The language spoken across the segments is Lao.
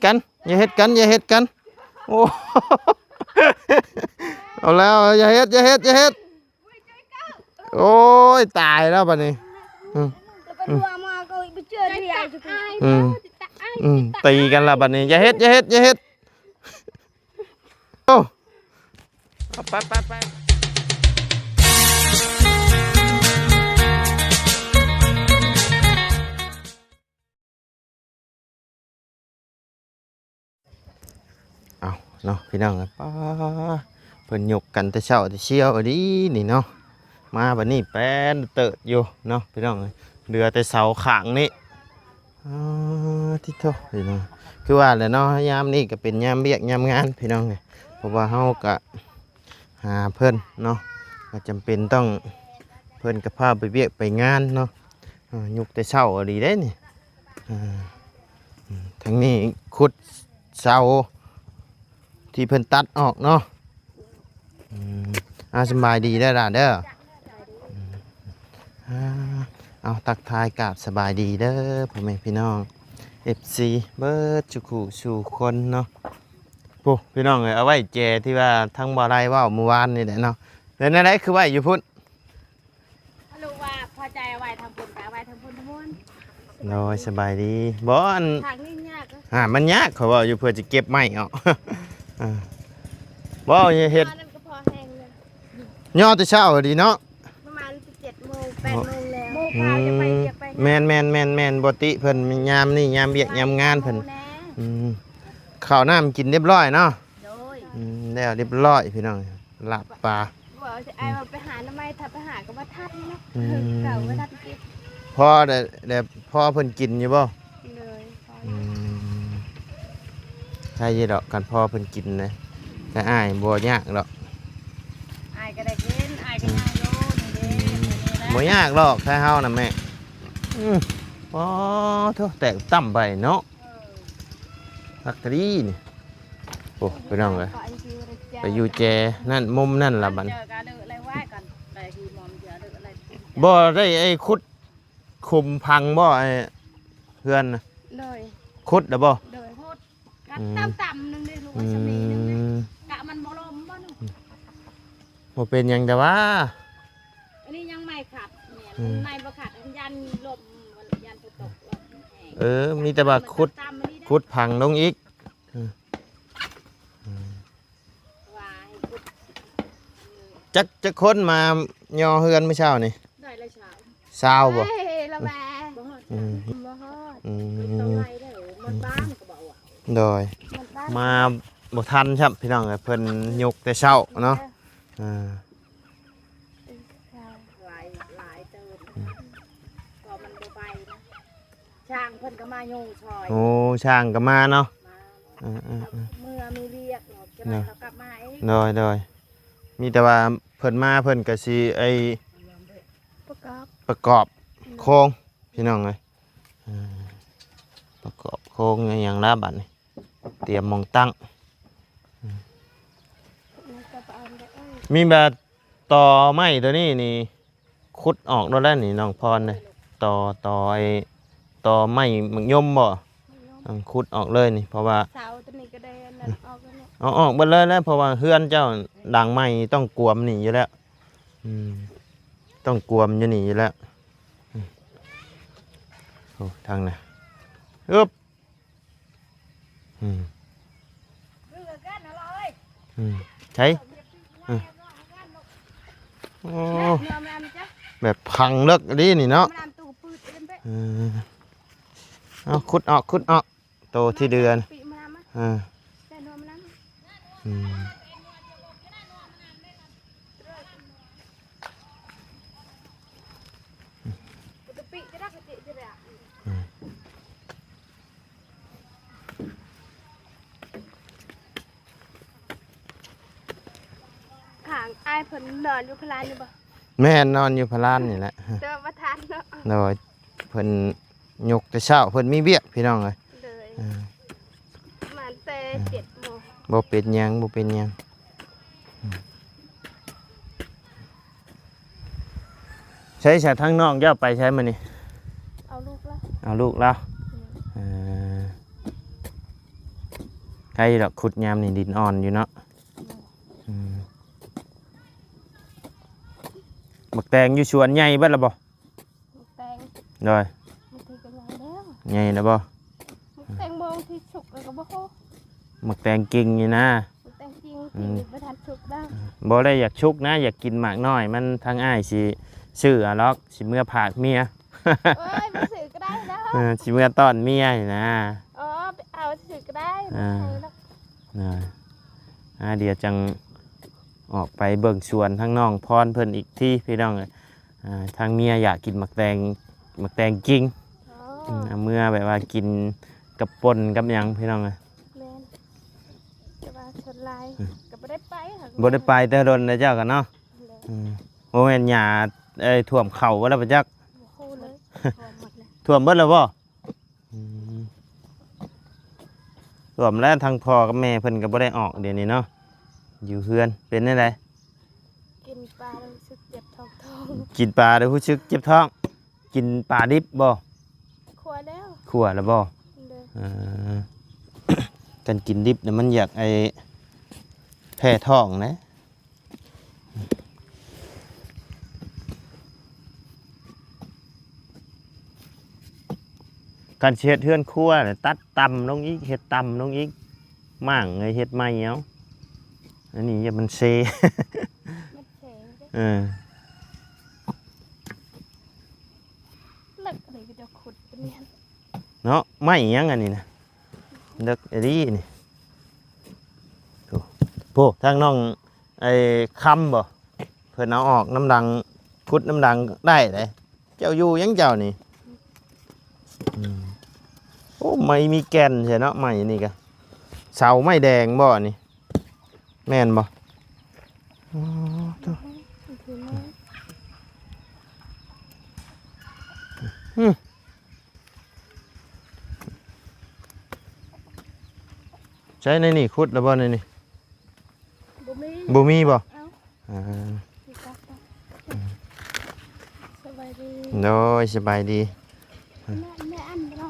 ກັນ ຢ່າເຮັດກັນ ຢ່າເຮັດກັນ. ໂອ້ ເອົາແລ້ວ ຢ່າເຮັດ ຢ່າເຮັດ ຢ່າເຮັດ. ໂອ້ຍ ຕາຍແລ້ວບັດນີ້. ອືມ ອືມ ອືມ ຕີກັນແລ້ວບັດນີ້. ຢ່າເຮັດ ຢ່າເຮັດ ຢ່າເຮັດ. ໂອ້ ໄປ ໄປ ໄປ. ເອົາເນາະ ພີ່ນ້ອງເອີຍ ປ້າ ເພິ່ນຍົກກັນແຕ່ເຊົ້າແຕ່ຊຽວອີ່ຫຼີນີ້ເນາະ. ມາບັດນີ້ແປນເຕີດຢູ່ເນາະ ພີ່ນ້ອງເອີຍ ເຫຼືອແຕ່ເສົາຂ້າງນີ້. ອໍ ຕິໂທ ພີ່ນ້ອງ ຄືວ່າແຫຼະເນາະ ຍາມນີ້ກໍເປັນຍາມວຽກຍາມງານ ພີ່ນ້ອງເອີຍ ເພາະວ່າເຮົາກໍຫາເພິ່ນເນາະ ກໍຈຳເປັນຕ້ອງ ເພິ່ນກໍພາໄປວຽກໄປງານເນາະ. ອາ ຍົກແຕ່ເຊົ້າອີ່ຫຼີເດ້ນີ້. ອາ ອືມ ທາງນີ້ຂຸດເສົາທີ່ເພິ່ນຕັດອອກເນາະ. ອືມ ອາ ສະບາຍດີເດີຫຼານເດີ. ອືມ ອາ ເອົາ ທັກທາຍກາບສະບາຍດີເດີ ພໍ່ແມ່ພີ່ນ້ອງ ເອັຟຊີ ເບິດສູ່ຄູ່ສູ່ຄົນເນາະ. ໂອ້ ພີ່ນ້ອງເອີຍ ເອົາໄວ້ແຈທີ່ວ່າທາງບໍ່ໄດ້ເວົ້າມື້ວານນີ້ແຫຼະເນາະ. ເປັນແນວໃດຄືໄວ້ຢູ່ພຸ້ນ? ເຂົາເວົ້າວ່າພໍໃຈເອົາໄວ້ທາງພຸ້ນ ກໍເອົາໄວ້ທາງພຸ້ນທັງໝົດ. ໂດຍ ສະບາຍດີ. ບໍ່ ອັນ ທາງນີ້ຍາກ ຫາມັນຍາກ ເຂົາເວົ້າຢູ່ ເພື່ອຈະເກັບໄມ້ອອກ. ເອີ ບໍ່ ເຮັດ ອັນນັ້ນກໍພໍແຮງເລີຍ ຍໍແຕ່ເຊົ້າດີເນາະ ປະມານເຈັດໂມງ ແປດໂມງແລ້ວ ໂມງຄາວຈະໄປວຽກໄປງານ. ອືມ ແມ່ນໆໆໆ ບໍ່ຕິເພິ່ນ ຍາມນີ້ຍາມວຽກຍາມງານເພິ່ນ. ອືມ ເຂົ້ານ້ຳກິນຮຽບຮ້ອຍເນາະ. ໂດຍ ອືມ ແລ້ວຮຽບຮ້ອຍ ພີ່ນ້ອງ. ລາບປາ ວ່າຊິເອົາໄປຫາໜໍ່ໄມ້ ຖ້າໄປຫາກໍບໍ່ທັນເນາະ. ອືມ ເຂົາບໍ່ທັນກິນ ພໍໄດ້ ໄດ້ພໍເພິ່ນກິນຢູ່ບໍ່? ໂດຍ ອືມ ໃຄຢູ່ດອກ ຄັນພໍເພິ່ນກິນນະ ແຕ່ອ້າຍບໍ່ຍາກດອກ ອ້າຍກໍໄດ້ກິນ ອ້າຍກໍຍັງຢູ່ນີ້ເດ້. ອືມ ນີ້ແຫຼະ ບໍ່ຍາກດອກ ໄທເຮົານະແມ່. ອືມ ປາໂທ້ ແຕກຕ່ຳໄປເນາະ. ເອີ ຄັກກະດີນີ້. ໂອ້ ພີ່ນ້ອງເອີຍ ໄປຢູ່ແຈນັ້ນ ມຸມນັ້ນລະບັດ. ບໍ່ໄດ້ໄອ້ຂຸດຂຸມຝັງບໍ່ ໄອ້ເຮືອນນະ? ໂດຍ ຂຸດລະບໍ່? ໂດຍ ຂຸດ ອືມ ຕັດຕ່ຳໆໜຶ່ງເດ້ ລູກ ອືມ ຊຳນີ້ໜຶ່ງເດ້ ກະມັນບໍ່ລົມບໍ່? ບໍ່ເປັນຫຍັງແຕ່ວ່າ ອັນນີ້ຍັງໃໝ່ຂັດ ອືມ ໃໝ່ບໍ່ຂັດ ຢ້ານລົມ ຢ້ານຝົນຕົກລົມແຮງ. ເອີ ມີແຕ່ວ່າຂຸດ ຂຸດຝັງລົງອີກ. ອືມ ອືມ ຈັກ ຈັກຄົນມາຍໍເຮືອນມື້ເຊົ້ານີ້? ໄດ້ລະຊາວ ຊາວບໍ່? ເອີຍ ລະແວ ບໍ່ຮອດ ອືມ ບໍ່ຮອດ ອືມ ມັນບາງກໍບໍ່ວ່າ. ໂດຍ ມາບໍ່ທັນຊ້ຳ ພີ່ນ້ອງເອີຍ ເພິ່ນຍົກແຕ່ເຊົ້າເນາະ. ເອີ ເອີ ຫຼາຍ ຫຼາຍເຕີບ ອືມ ກໍມັນບໍ່ໄປນະ. ຊ່າງເພິ່ນກໍມາໂຍຊ່ອຍ. ໂອ້ ຊ່າງກໍມາເນາະ ມາ ເອີໆໆ ເມື່ອມີວຽກເນາະ ຈະມາ ເນາະ ເຂົາກັບມາເອງ. ໂດຍໆ ມີແຕ່ວ່າເພິ່ນມາ ເພິ່ນກໍຊິໄອ້ ປະກອບ ປະກອບ ໂຄງ ພີ່ນ້ອງເອີຍ ເອີ ປະກອບໂຄງອີ່ຫຍັງລະບັດນີ້ ຕຽມໝ່ອງຕັ້ງ. ອືມ ແລ້ວກໍໄປເອົາໄດ້ເອີຍ ມີແບບຕໍໄມ້ຕົວນີ້ນີ້ ຂຸດອອກໂລດແລ້ວນີ້ ນ້ອງພອນເດ້. ໂດຍ ຕໍ່ ຕໍ່ໄອ້ ຕໍ່ໄມ້ໝາກຍົມບໍ່? ໝາກຍົມ ອືມ ຂຸດອອກເລີຍນີ້ ເພາະວ່າເສົາຕົວນີ້ກໍໄດ້ອັນນັ້ນ ອືມ ອອກແລ້ວເນາະ. ເອົາອອກເບິດເລີຍແຫຼະ ເພາະວ່າເຮືອນເຈົ້າຫຼັງໃໝ່ຕ້ອງກວມນີ້ຢູ່ແລ້ວ. ອືມ ຕ້ອງກວມຢູ່ນີ້ຢູ່ແລ້ວ. ອືມ ໂອ້ ທາງນັ້ນ ອຶບ. ອືມ ອືມ ໃສ ອືມ ໂອ້ ແບບຝັງເລິກອີ່ຫຼີນີ້ເນາະ. ເອີ ເອົາ ຂຸດອອກ ຂຸດອອກ ໂຕທີ່ເດືອນ ເອີ ອືມ. ຂ້າງອ້າຍເພິ່ນນອນຢູ່ພະລານນີ້ບໍ່? ແມ່ນ ນອນຢູ່ພະລານນີ້ແຫຼະ ແຕ່ວ່າບໍ່ທັນເນາະ. ໂດຍ ເພິ່ນຍົກແຕ່ເຊົ້າ ເພິ່ນມີວຽກ ພີ່ນ້ອງເອີຍ. ໂດຍ ເອີ ມາແຕ່ ເອີ ເຈັດໂມງ. ບໍ່ເປັນຫຍັງ ບໍ່ເປັນຫຍັງ. ໃສຊະ ທາງນ້ອງເຈົ້າໄປໃສມື້ນີ້? ເອົາລູກລາວ ເອົາລູກລາວ. ອືມ ເອີ ເ ໄດ້ດອກ ຂຸດຍາມນີ້ດິນອ່ອນຢູ່ເນາະ. ອືມ ໝາກແຕງຢູ່ສວນໃຫຍ່ເບິດແລ້ວບໍ່? ໝາກແຕງ ໂດຍ ບາງທີກໍໃຫຍ່ແລ້ວ ໃຫຍ່ແລ້ວບໍ່? ໝາກແຕງບາງທີສຸກແລ້ວກໍບໍ່ຮູ້ ໝາກແຕງກິງນີ້ນະ ໝາກແຕງກິງ ອືມ ກິນບໍ່ທັນສຸກດອກ ບໍ່ໄດ້ຢາກສຸກນະ ຢາກກິນໝາກນ້ອຍມັນ ທາງອ້າຍຊິຊື້ເອົາດອກ ຊິເມືອຝາກເມຍ ໂອ້ຍ ບໍ່ຊື້ກໍໄດ້ແລ້ວ ເອີ ຊິເມືອຕ້ອນເມຍນີ້ນະ ອໍ ໄປເອົາຊື້ກໍໄດ້ ອ່າ ບໍ່ໃຫ້ດອກ ອ່າ ດຽວຈັ່ງອອກໄປເບິ່ງສວນທາງນ້ອງພອນເພິ່ນອີກທີພີ່ນ້ອງເອີຍ. ອ່າ ທາງເມຍຢາກກິນໝາກແຕງ ໝາກແຕງກິງ ອໍ ອືມ ເອົາເມືອແບບວ່າກິນກັບປົ່ນກັບຫຍັງພີ່ນ້ອງເອີຍ ແມ່ນ ແຕ່ວ່າສ່ວນຫຼາຍ ອືມ ກໍບໍ່ໄດ້ໄປ ບໍ່ໄດ້ໄປແຕ່ດົນແລ້ວເຈົ້າກໍເນາະ ແມ່ນ ອືມ ບໍ່ແມ່ນຫຍ້າ ເອີ ຖ້ວມເຂົ້າບໍ່ລະປະຈັກ ບໍ່ຮູ້ເລີຍ ຖ້ວມໝົດແລ້ວ ຖ້ວມເບິດແລ້ວບໍ່? ອືມ ຖ້ວມແລ້ວ ທາງພໍ່ກັບແມ່ເພິ່ນກໍບໍ່ໄດ້ອອກດຽວນີ້ເນາະ ຢູ່ເຮືອນ ເປັນແນວໃດ? ກິນປາແລ້ວຮູ້ສຶກເຈັບທ້ອງ ທ້ອງ ກິນປາແລ້ວຮູ້ສຶກເຈັບທ້ອງ ກິນປາດິບບໍ່? ຂົ້ວແລ້ວ ຂົ້ວແລ້ວບໍ່? ໂດຍ ເອີ ຄັນກິນດິບນະມັນຢາກໄອ້ແພ້ທ້ອງນະ. ຄັນຊິເຮັດເຮືອນຄົວນະ ຕັດຕ່ຳລົງອີກ ເຮັດຕ່ຳລົງອີກ ມ້າງເລີຍ ເຮັດໃໝ່ເອົາ ອັນນີ້ຢ່າມັນເຊ ມັນເຊເດ້ ເອີ ເລິກເລີຍ ເຂົາເຈົ້າຂຸດເປັນແນວ ເນາະ ໄມ້ຫຍັງອັນນີ້ນະ ເລິກອີ່ຫຼີນີ້ ໂອ້ ໂອ້ ທາງນ້ອງໄອ້ຄຳບໍ່ ເພິ່ນເອົາອອກນຳດັງ ຂຸດນຳດັງໄດ້ເດ້ ເຈົ້າຢູ່ຫຍັງເຈົ້ານີ້ ອືມ ໂອ້ ໄມ້ມີແກ່ນແທ້ເນາະ ໄມ້ນີ້ກະ ເສົາໄມ້ແດງບໍ່ນີ້? ແມ່ນບໍ່? ອໍ ໂທ້ ອືມ ໃຊ້ໃນນີ້ ຂຸດແລ້ວບໍ່ໃນນີ້? ບໍ່ມີ ບໍ່ມີບໍ່? ເອົ້າ ອ່າ ສະບາຍດີ ໂດຍ ສະບາຍດີ ແມ່ ແມ່ອັນບໍ່?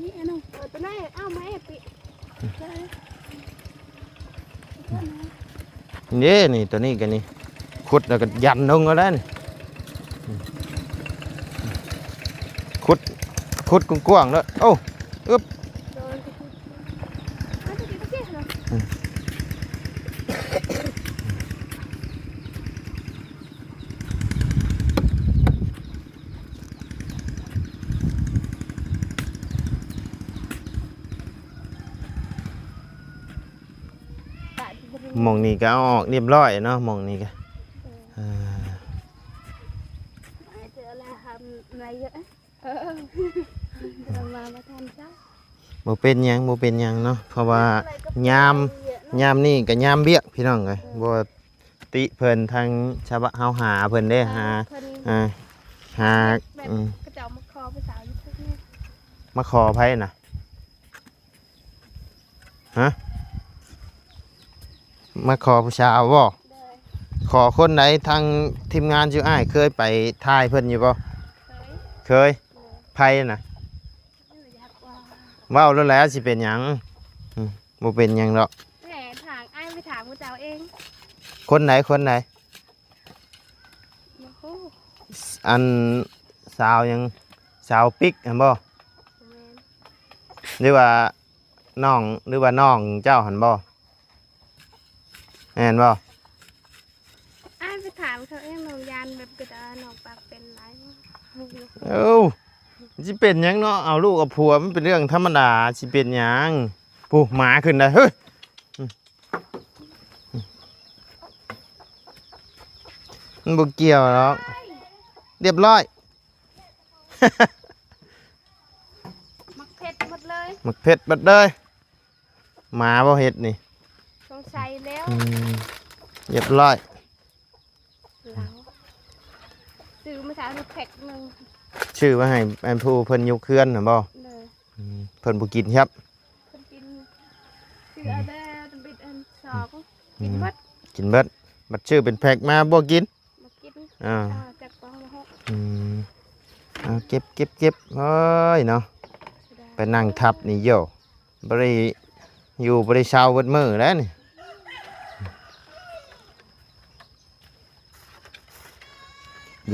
ນີ້ອັນໜຶ່ງ ເອີ ຕົວນັ້ນເອົາມາໃຫ້ປິ ເດ້ ນີ້ ຕົວນີ້ກໍນີ້ ຂຸດແລ້ວກໍຢັນລົງເອົາແລ້ວນີ້ ຂຸດ ຂຸດກວ້າງໆເດີ ໂອ້ ອຶບ ໝ່ອງນີ້ກໍເອົາອອກຮຽບຮ້ອຍເນາະ ໝ່ອງນີ້ກໍ ເອີ ເອີ ເອີ ມາບໍ່ທັນຈ້າ ບໍ່ເປັນຫຍັງ ບໍ່ເປັນຫຍັງເນາະ ເພາະວ່າຍາມ ຍາມນີ້ກໍຍາມວຽກ ພີ່ນ້ອງເອີຍ ເອີ ບໍ່ຕິເພິ່ນ ທາງຊາວບ້ານເຮົາຫາເພິ່ນເດ້ ເອີ ຫາ ເພິ່ນ ອ່າ ຫາ ແບບ ອືມ ເຂົາເຈົ້າມາຂໍຜູ້ສາວຢູ່ພຸ້ນ ມາຂໍໃຜນະ? ຮະ ມາຂໍຜູ້ສາວບໍ່? ໂດຍ ຂໍຄົນໃດ? ທາງທີມງານຈຸອ້າຍເຄີຍໄປຖ່າຍເພິ່ນຢູ່ບໍ່? ເຄີຍ ເຄີຍ ໂດຍ ໃຜນະ? ເວົ້າໂລດແຫຼະ ຊິເປັນຫຍັງ? ອືມ ບໍ່ເປັນຫຍັງດອກ ແຫຼະ ຖາມ ອ້າຍໄປຖາມເຂົາເຈົ້າເອງ ຄົນໃດ? ຄົນໃດ? ບໍ່ຮູ້ ອັນ ສາວຫຍັງ? ສາວປິກຫັ້ນບໍ່? ບໍ່ແມ່ນ ຫຼືວ່ານ້ອງ ຫຼືວ່ານ້ອງເຈົ້າຫັ້ນບໍ່? ແມ່ນບໍ່? ອ້າຍໄປຖາມເຂົາເອງ ນ້ອງຢ້ານແບບ ກໍຈະນ້ອງປາກເປັນຫຼາຍ ເອົ້າ ຊິເປັນຫຍັງເນາະ ເອົາລູກເອົາຜົວມັນເປັນເລື່ອງທຳມະດາ ຊິເປັນຫຍັງ? ຜູ້ ໝາຂຶ້ນໄດ້ ເຮີ້ຍ ມັນບໍ່ກ່ຽວດອກ ຮຽບຮ້ອຍ ໝາກເຜັດໝົດເລີຍ ໝາກເຜັດໝົດເລີຍ ໝາບໍ່ເຮັດນີ້ ສົງໄສແລ້ວ ອືມ ຮຽບຮ້ອຍ ລາວ ຊື້ມາສາມແພັກໜຶ່ງ ຊື້ມາໃຫ້ອັນຜູ້ເພິ່ນຍົກເຮືອນຫັ້ນບໍ່? ໂດຍ ອືມ ເພິ່ນບໍ່ກິນຄັບ ເພິ່ນກິນ ຊື້ເອົາແຕ່ຕຳບິດອັນສອງ ອືມ ກິນເບິດ ກິນເບິດ ບັດຊື້ເປັນແພັກມາບໍ່ກິນ ບໍ່ກິນ ອ່າ ເອົາຈັກປອງບໍ່ຮູ້ ອືມ ເອົາເກັບ ເກັບ ເກັບ ໂອ້ຍເນາະ ເສຍດາຍ ໄປນັ່ງທັບນີ້ໂຢ ບໍ່ໄດ້ ຢູ່ບໍ່ໄດ້ເຊົາເບິດມື້ແລ້ວນີ້.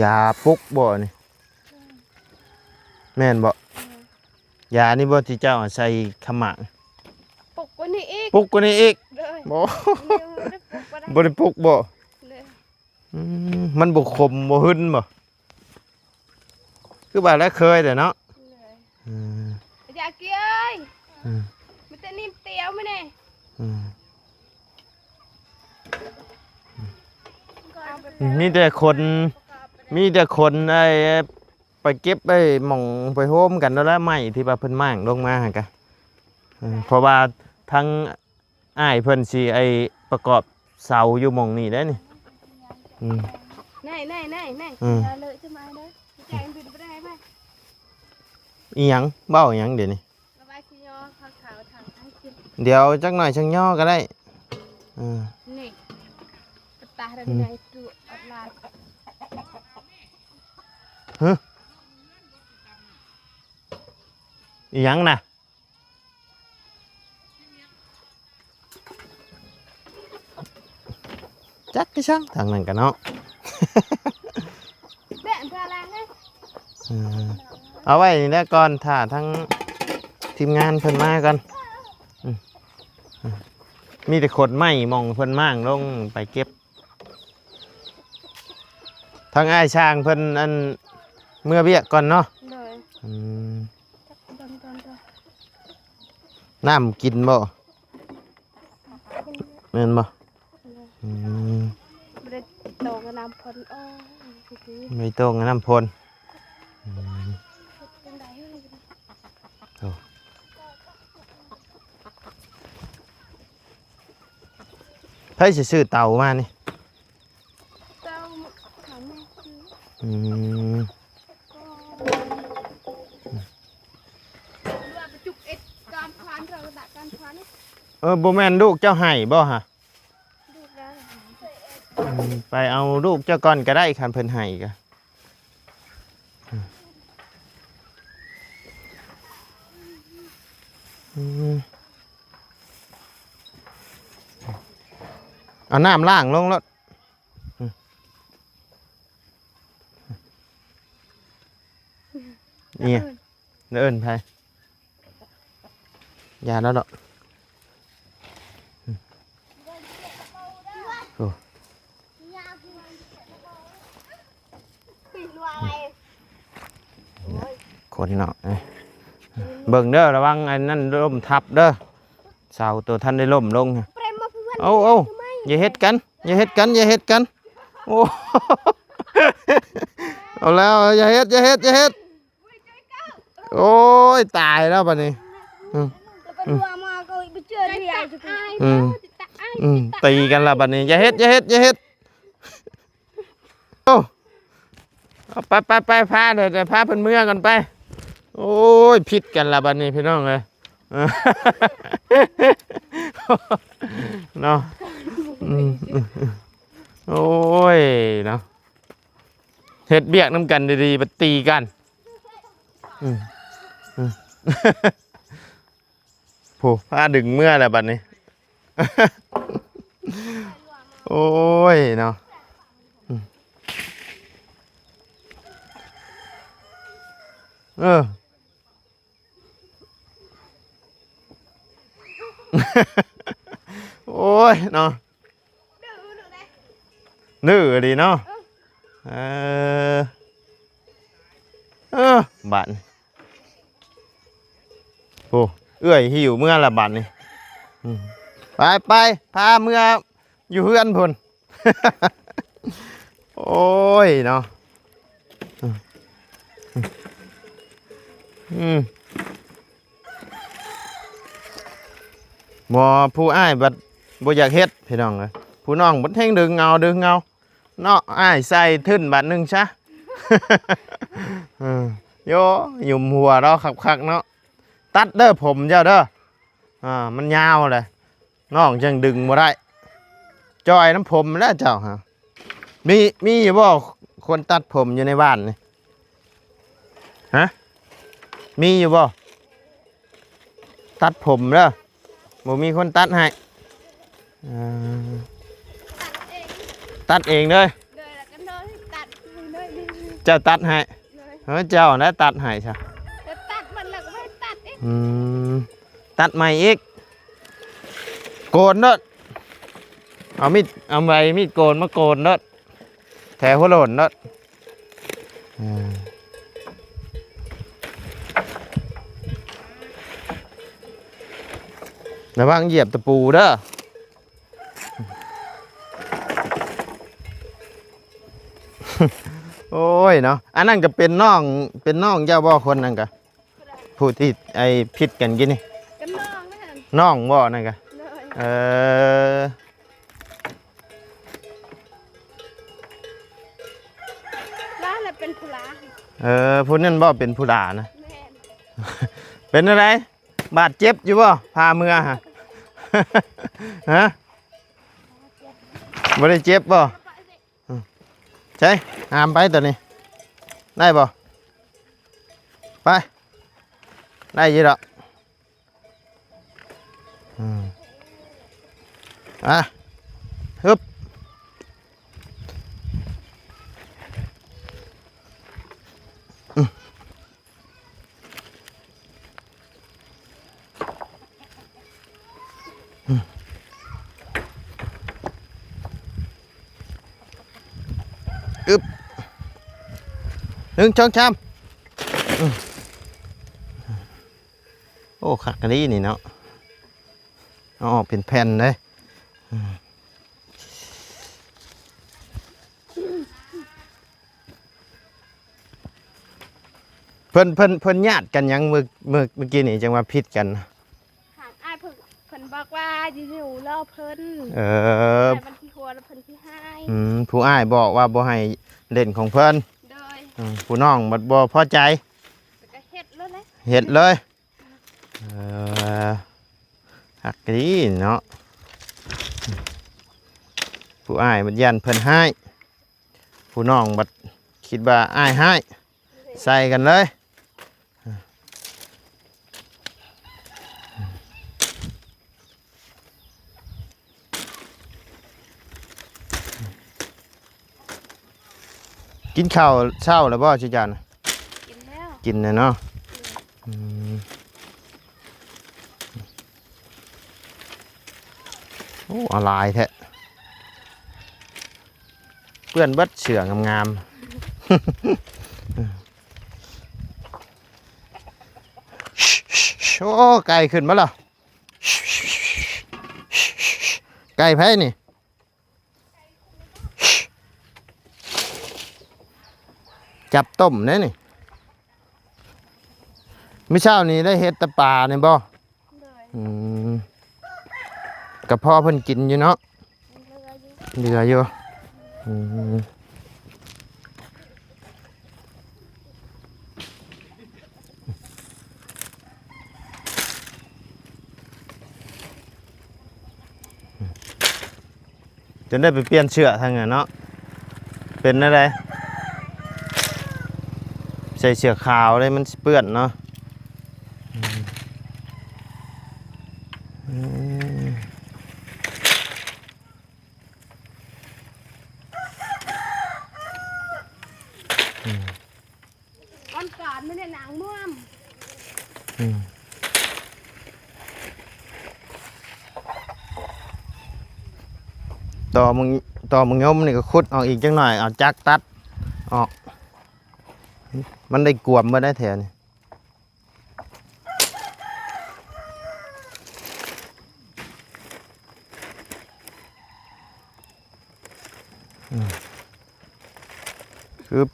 ຢາປຸກບໍ່ນີ້? ແມ່ນບໍ່? ຢານີ້ບໍ່ທີ່ເຈົ້າເອົາໃສ່ຂະໝາກ? ປຸກກວ່ານີ້ອີກ. ປຸກກວ່ານີ້ອີກ? ໂດຍ. ບໍ່ ບໍ່ໄດ້ປຸກບໍ່? ອືມ ມັນບໍ່ຂົມບໍ່ຫຶນບໍ່? ຄືວ່າແລ້ວເຄີຍແຫຼະເນາະ. ເອີ ຢ່າເກີຍເອີຍ ອືມ ມັນຈະນິ້ມຕຽວມາແນ່. ອືມ ມີແຕ່ຄົນ ມີແຕ່ຄົນໄອ້ ໄປເກັບໄອ້ໝ່ອງໄປໂຮມກັນແລ້ວແຫຼະ ໄມ້ທີ່ວ່າເພິ່ນມ້າງລົງມາຫັ້ນກະ ເອີ ເພາະວ່າທັງ ອ້າຍເພິ່ນຊິໄອ້ປະກອບເສົາຢູ່ໝ່ອງນີ້ແຫຼະນີ້. ອືມ ນາຍ ນາຍ ນາຍ ນາຍ ອືມ ຢ່າເລີະຈະມາເດີ ແຈ້ງດິນບໍ່ໄດ້ມາ. ອີຫຍັງ? ເວົ້າອີຫຍັງດຽວນີ້? ລະບາຍຊິຍໍເຂົາເຂົ້າທາງໃຫ້ກິນ. ດຽວຈັກໜ້ອຍຈັ່ງຍໍກໍໄດ້. ເອີ ນີ້ ກະຕາເດີ ອືມ ໃຫຍ່ຕຸອັດລາດ. ຮະ? ອີຫຍັງນະ? ຈັກຄືຊັ່ງ ທາງນັ້ນກະເນາະ. ແບະ ເພື່ອລ້າງເດ້. ເອີ ເອົາໄວ້ນີ້ແຫຼະກ່ອນ ຖ້າທາງທີມງານເພິ່ນມາກ່ອນ. ອືມ ອືມ ມີແຕ່ຂົນໄມ້ໝ່ອງເພິ່ນມ້າງລົງໄປເກັບ. ທາງອ້າຍຊ່າງເພິ່ນ ອັນ ເມືອວຽກກ່ອນເນາະ. ໂດຍ. ອືມ ນ້ຳກິນບໍ່? ແມ່ນບໍ່? ອືມ ບໍ່ໄດ້ໂຕກັບນ້ຳພົນ. ໂອ້ຍ ບໍ່ໄດ້ໂຕກັບນ້ຳພົນ. ອືມ ໂອ້ ໃຜຊິຊື້ເຕົາມານີ້? ເຕົາ ຫາແມ່ຊື້. ອືມ ເອີ ບໍ່ແມ່ນລູກເຈົ້າໃຫ້ບໍ່ຫະ? ລູກລາວໃຫ້. ອືມ ໄປເອົາລູກເຈົ້າກ່ອນກະໄດ້ ຄັນເພິ່ນໃຫ້ກະ. ອືມ ເອົານ້ຳລ້າງລົງໂລດ. ນີ້ ເອີ້ນໃຜ? ຢ່າແລ້ວເນາະ. ໂອ້ ຄົນເນາະ ເອີ ເບິ່ງເດີ ລະວັງອັນນັ້ນລົ້ມທັບເດີ. ເສົາໂຕທັນໄດ້ລົ້ມລົງ. ເອົາ ເອົາ ຢ່າເຮັດກັນ ຢ່າເຮັດກັນ ຢ່າເຮັດກັນ. ໂອ້ ເອົາແລ້ວ ຢ່າເຮັດ ຢ່າເຮັດ ຢ່າເຮັດ. ໂອ້ຍ ຕາຍແລ້ວບາດນີ້. ອືມ ອືມ ຕີກັນລະບາດນີ້. ຢ່າເຮັດ ຢ່າເຮັດ ຢ່າເຮັດ. ໂອ້ ເອົາ ໄປ ໄປ ໄປ ພາ ເດີ ພາເພິ່ນເມືອກ່ອນໄປ. ໂອ້ຍ ຜິດກັນລະບາດນີ້ພີ່ນ້ອງເອີຍ ເນາະ. ອືມ ໂອ້ຍ ເນາະ ເຮັດວຽກນຳກັນດີໆ ບັດຕີກັນ. ອືມ ອືມ ໂອ້ ພາດຶງເມືອແລ້ວບັດນີ້. ໂອ້ຍເນາະ ອືມ ເອີ ໂອ້ຍເນາະ ດື້ອີ່ຫຼີເນາະ. ເອີ ເອີ ບາດນີ້ ໂອ້ ເອື້ອຍຫິ້ວເມືອລະບາດນີ້. ອືມ ໄປ ໄປ ພາເມືອຢູ່ເຮືອນພຸ້ນ. ໂອ້ຍເນາະ ອືມ ອືມ ໝໍຜູ້ອ້າຍບັດບໍ່ຢາກເຮັດພີ່ນ້ອງເອີຍ ຜູ້ນ້ອງບັດແຮ່ງດຶງເອົາ ດຶງເອົາເນາະ. ອ້າຍໃສ່ທຶນບາດໜຶ່ງຊະ. ເອີ ໂຢ ຫຍຸມຫົວລາວຄັກໆເນາະ. ຕັດເດີຜົມເຈົ້າເດີ ອ່າ ມັນຍາວແຫຼະ ນ້ອງຈັ່ງດຶງບໍ່ໄດ້. ຈ່ອຍນຳຜົມແລ້ວເຈົ້າຫາ. ມີ ມີຢູ່ບໍ່ຄົນຕັດຜົມຢູ່ໃນບ້ານນີ້? ຮະ ມີຢູ່ບໍ່? ຕັດຜົມເດີ. ບໍ່ມີຄົນຕັດໃຫ້. ເອີ ຕັດເອງ ຕັດເອງເລີຍ. ໂດຍ ແລ້ວກໍນ້ອງຕັດໃຫ້ໜ້ອຍໜຶ່ງ. ເຈົ້າຕັດໃຫ້? ໂດຍ ເອີ ເຈົ້ານະຕັດໃຫ້ຊະ. ແລ້ວຕັດມັນແລ້ວກໍບໍ່ໃຫ້ຕັດອີກ. ອືມ ຕັດໃໝ່ອີກ. ໂກນໂລດ ເອົາມີດ ເອົາໃບມີດໂກນມາໂກນໂລດ ແຖວຫົວໂລ້ນໂລດ. ເອີ ລະວັງຢຽບຕະປູເດີ. ໂອ້ຍເນາະ ອັນນັ້ນກໍເປັນນ້ອງ ເປັນນ້ອງເຈົ້າບໍ່ ຄົນນັ້ນກະ ຜູ້ທີ່ໄອ້ຜິດກັນກີ້ນີ້? ກໍນ້ອງນັ້ນ ນ້ອງບໍ່ນັ້ນກະ? ໂດຍ ເອີ ລາວລະເປັນຜູ້ຫຼາ. ເອີ ຜູ້ນັ້ນບໍ່ເປັນຜູ້ຫຼານະ? ແມ່ນ. ເປັນຈັ່ງໃດ? ບາດເຈັບຢູ່ບໍ່? ພາເມືອຫະ? ຮະ? ບໍ່ໄດ້ເຈັບບໍ່? ອືມ ໃສ ຫາມໄປຕົວນີ້ ໄດ້ບໍ່? ໄປ ໄດ້ຢູ່ດອກ. ອືມ ອ່ະ ຮຶບ ອືມ. ອຶບ ໜຶ່ງ ສອງ ສາມ ອືມ ໂອ້ ຄັກອີ່ຫຼີນີ້ເນາະ ເອົາອອກເປັນແຜ່ນເດ້. ເພິ່ນ ເພິ່ນ ເພິ່ນຍາດກັນຫຍັງ ມື້ ມື້ ມື້ກີ້ນີ້ຈັ່ງວ່າຜິດກັນ? ຫາກອ້າຍເພິ່ນ ເພິ່ນບອກວ່າຢູ່ໆ ລໍເພິ່ນ. ເອີ ອ້າຍມັນຂີ້ຫົວ ແລ້ວເພິ່ນຂີ້ຮ້າຍ. ອືມ ຜູ້ອ້າຍບອກວ່າບໍ່ໃຫ້ຫຼິ້ນຂອງເພິ່ນ. ໂດຍ. ອືມ ຜູ້ນ້ອງບັດບໍ່ພໍໃຈ ແລ້ວກໍເຮັດເລີຍ ເຮັດເລີຍ. ເອີ ຄັກດີເນາະ ຜູ້ອ້າຍບັດຢ້ານເພິ່ນຮ້າຍ ຜູ້ນ້ອງບັດຄິດວ່າອ້າຍຮ້າຍ ໃສ່ກັນເລີຍ. ກິນເຂົ້າເຊົ້າແລ້ວບໍ່ ຈຸຈານ? ກິນແລ້ວ. ກິນແລ້ວເນາະ. ອືມ ໂອ້ ເອົາຫຼາຍແທ້ ເປື້ອນເບິດເສື້ອງາມໆ. ໂອ້ ໄກ່ຂຶ້ນມາແລ້ວ. ໄກ່ໃຜນີ້? ຈັບຕົ້ມເດ້ນີ້. ມື້ເຊົ້ານີ້ໄດ້ເຮັດແຕ່ປານີ້ບໍ່? ໂດຍ. ອືມ ກະພໍເພິ່ນກິນຢູ່ເນາະ. ເຫຼືອຢູ່ ເຫຼືອຢູ່. ອືມ ຈົນໄດ້ໄປປ່ຽນເສື້ອທາງນັ້ນເນາະ. ເປັນແນວໃດ? ໃສ່ເສື້ອຂາວເດ້ ມັນຊິເປື້ອນເນາະ. ອືມ ອືມ ອືມ ວັນການມື້ນີ້ນາງມ່ວມ. ອືມ ຕໍ່ມະ ຕໍມະຍົມນີ້ກໍຂຸດອອກອີກຈັກໜ້ອຍ ເອົາຈັກຕັດອອກ. ມັນໄດ້ກວມເບິດໄດ໋ແຖວນີ້. ອືມ ອຶບ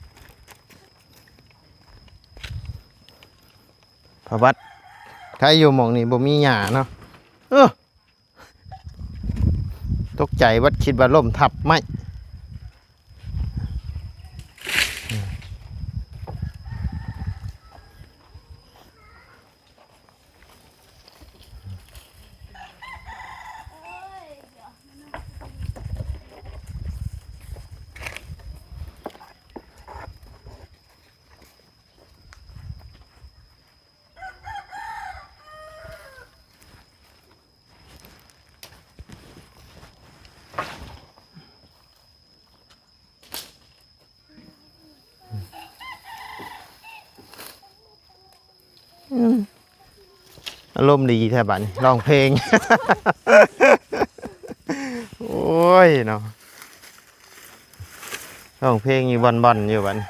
ພະວັດ ໃຜຢູ່ໝ່ອງນີ້ບໍ່ມີຫຍ້າເນາະ. ເອີ ຕົກໃຈເບິດ ຄິດວ່າລົ້ມທັບໄມ້. ອືມ ອາລົມດີແທ້ບັດນີ້ ຮ້ອງເພງ ໂອ້ຍເນາະ ຮ້ອງເພງຢູ່ບ່ອນໆ ຢູ່ບັດນີ້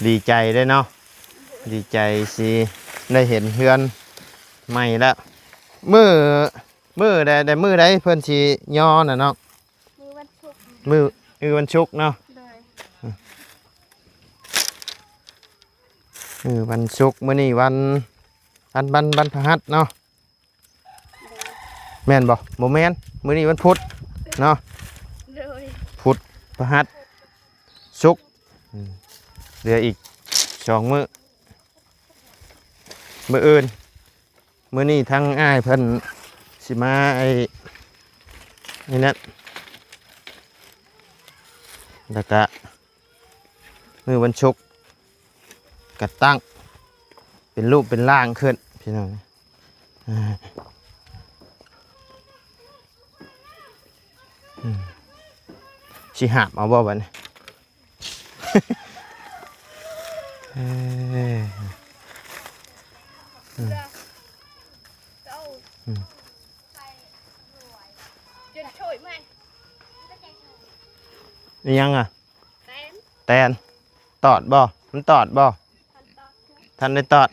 ດີໃຈເດ້ເນາະ ດີໃຈຊິໄດ້ເຫັນເຮືອນໃໝ່ແລ້ວ ມື້ ມື້ໃດ ແຕ່ມື້ໃດເພິ່ນຊິຍໍນະເນາະ? ມື້ວັນສຸກ ມື້ ມື້ວັນສຸກເນາະ ໂດຍ ມື້ວັນສຸກ ມື້ນີ້ວັນ ວັນ ວັນ ວັນພະຫັດເນາະ ໂດຍ ແມ່ນບໍ່? ບໍ່ແມ່ນ ມື້ນີ້ວັນພຸດເນາະ ໂດຍ ພຸດ ພະຫັດ ສຸກ ອືມ ເຫຼືອອີກສອງມື້ ມື້ອື່ນ ມື້ນີ້ທາງອ້າຍເພິ່ນຊິມາ ໄອ້ ນີ້ນະ ແລ້ວກະມື້ວັນສຸກກະຕັ້ງເປັນຮູບເປັນຮ່າງຂຶ້ນ ພີ່ນ້ອງ ອາ ອືມ ຊິຫາບເອົາບໍ່ບັດນີ້? ເອີ ອືມ ອືມ ອີ່ຫຍັງອະ? ແຕນ ຕອດບໍ່? ມັນຕອດບໍ່? ທັນໄດ້ຕອດ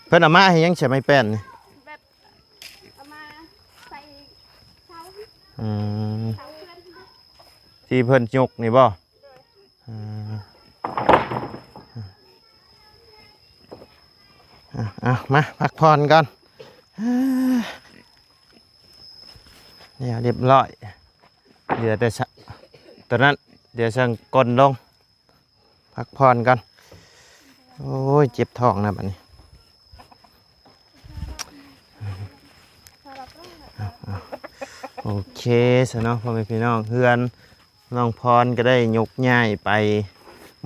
ເພິ່ນເອົາມາໃຫ້ຫຍັງ ສະໄມ້ແປ້ນນີ້? ແບບເອົາມາໃສ່ເສົາ ອືມ ເສົາເຮືອນ ທີ່ເພິ່ນຍົກນີ້ບໍ່? ໂດຍ ອືມ ເອົາ ເອົາ ມາພັກຜ່ອນກ່ອນ ແລ້ວຮຽບຮ້ອຍ ເຫຼືອແຕ່ ຕອນນັ້ນ ດຽວສັ່ງກົ້ນລົງ ພັກຜ່ອນກ່ອນ ໂອ້ຍ ເຈັບທ້ອງນະບັດນີ້ ໂອເຄຊະເນາະ ພໍ່ແມ່ພີ່ນ້ອງ ເຮືອນນ້ອງພອນກໍໄດ້ຍົກຍ້າຍໄປ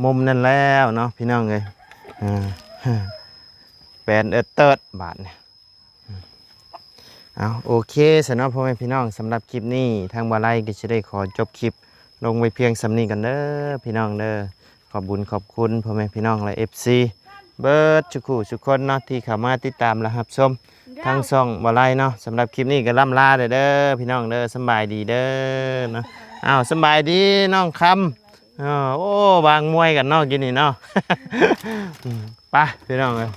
ມຸມນັ້ນແລ້ວເນາະ ພີ່ນ້ອງເອີຍ ເອີ ແປນເອີດເຕີດບາດນີ້. ເອົາ ໂອເຄຊະເນາະ ພໍ່ແມ່ພີ່ນ້ອງ ສຳລັບຄລິບນີ້ ທາງບ່າວໄລກໍຊິໄດ້ຂໍຈົບຄລິບລົງໄວ້ພຽງສ່ຳນີ້ກ່ອນເດີ ພີ່ນ້ອງເດີ ຂອບບຸນຂອບຄຸນພໍ່ແມ່ພີ່ນ້ອງ ແລະ ເອັຟຊີ ເບິດທຸກຜູ້ທຸກຄົນເນາະ ທີ່ເຂົ້າມາຕິດຕາມ ແລະ ຮັບຊົມທາງຊ່ອງບ່າວໄລເນາະ ສຳລັບຄລິບນີ້ກໍລ່ຳລາເດີ ພີ່ນ້ອງເດີ ສຳບາຍດີເດີເນາະ ອ້າວ ສຳບາຍດີນ້ອງຄຳ ເອີ ໂອ້ ວາງມວຍກັນເນາະ ກິນນີ້ເນາະ ອືມ ໄປ ພີ່ນ້ອງເອີຍ